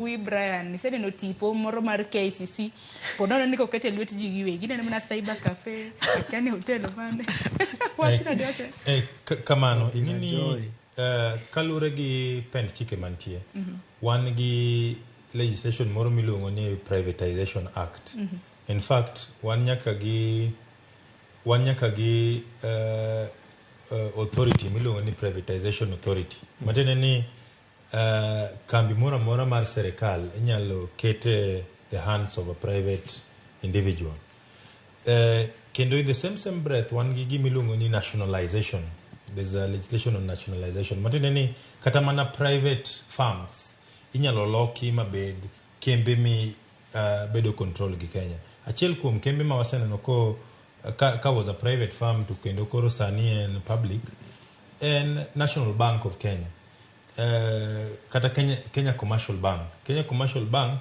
Wi Brian, iseneno tipo moro mar KICC, po nono ni kokete e lwet ji giwegi, ineno mana cyber cafe, akia ni hotel mane. Wach nade wacho? Kamano, ing'e ni kaluwore gi pend chike mantie, wan gi legislation moro miluongo ni Privatization Act. In fact, wan nyaka gi authority miluongo ni Privatization Authority. Matiende ni kambi moro amora mar serikal inyalo ket e the hands of a private individual. Kendo in the same breath wan gi gima iluongo ni nationalization. There's a legislation on nationalization. Matiende ni kata mana private firms inyalo loki mabed kembe mi bedo control gi Kenya. Achiel kuom kembe ma waseneno ko ka was a private firm to kendo koro sani en public en National Bank of Kenya. Kata Kenya Commercial Bank. Kenya Commercial Bank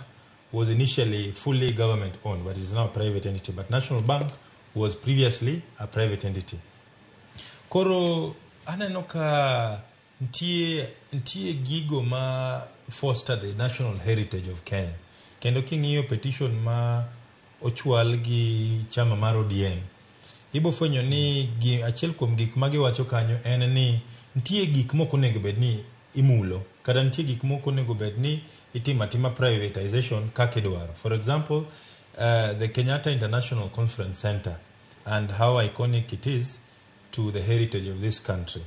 was initially fully government owned, but it is now a private entity. But National Bank was previously a private entity. Koro aneno ka nitie gigo ma foster the national heritage of Kenya. Kendo king'iyo petition ma ochwal gi chama mar ODM, ibo fwenyo ni achiel kuom gik ma giwacho kanyo en ni nitie gik mok onego bed ni imulo kata nitie gik mok onego bed ni itimo atima privatization kaka idwaro. For example, the Kenyatta International Conference Center and how iconic it is to the heritage of this country.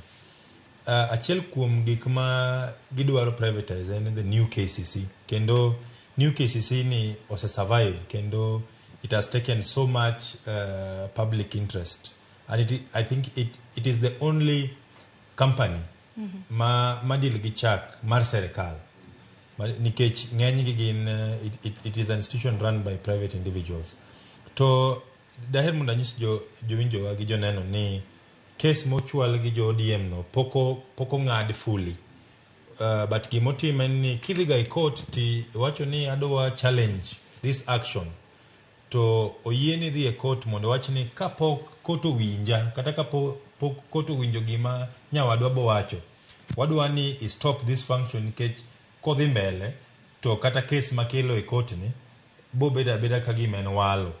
Achiel kuom gik ma gidwaro privatize en the new KCC. Kendo new KCC ni ose survive kendo it has taken so much public interest and I think it is the only company ma deal gi chak mar serikal. Nikech ng'enygi gin it is an institution run by private individuals. To daher mondo anyis jowinjowa gi joneno ni kes mochwal gi jo ODM no pok ong'ad fully. But gimotim en ni kidhi ga e court ti iwacho ni adwa challenge this action, to oyieni dhi e court mondo wach ni kapok court owinja kata kapok pok court owinjo gima nyawadwa bowacho, wadwa ni i stop this function, nikech kodhi mbele to kata kes makelo e court ni bobedo abeda ka gima en walo.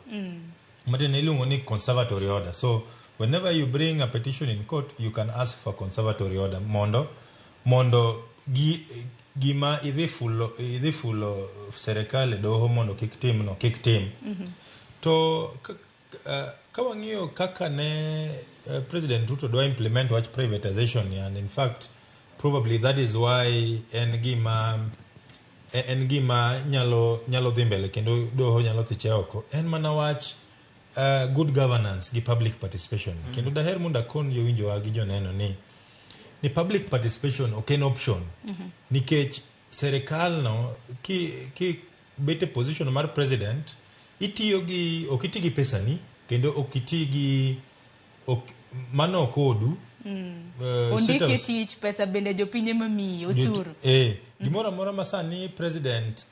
Matiende iluongo ni conservatory order. So whenever you bring a petition in court, you can ask for conservatory order mondo gima idhi fulo serikal e doho mondo kik tim no kik tim. To ka wang'iyo kaka ne President Ruto dwa implement wach privatization ni, and in fact probably that is why en gima nyalo dhi mbele kendo doho nyalo thiche oko, en mana wach good governance gi public participation. Kendo daher mondo akon jowinjowa gi joneno ni public participation ok en option, nikech serikal no ki bet e position mar president, itiyo gi, ok iti gi pesani kendo ok iti gi ok, mano ok odu. Ondiki e tich, pesa bende jopiny ema miyi osuru. Gimoro amora ma sani president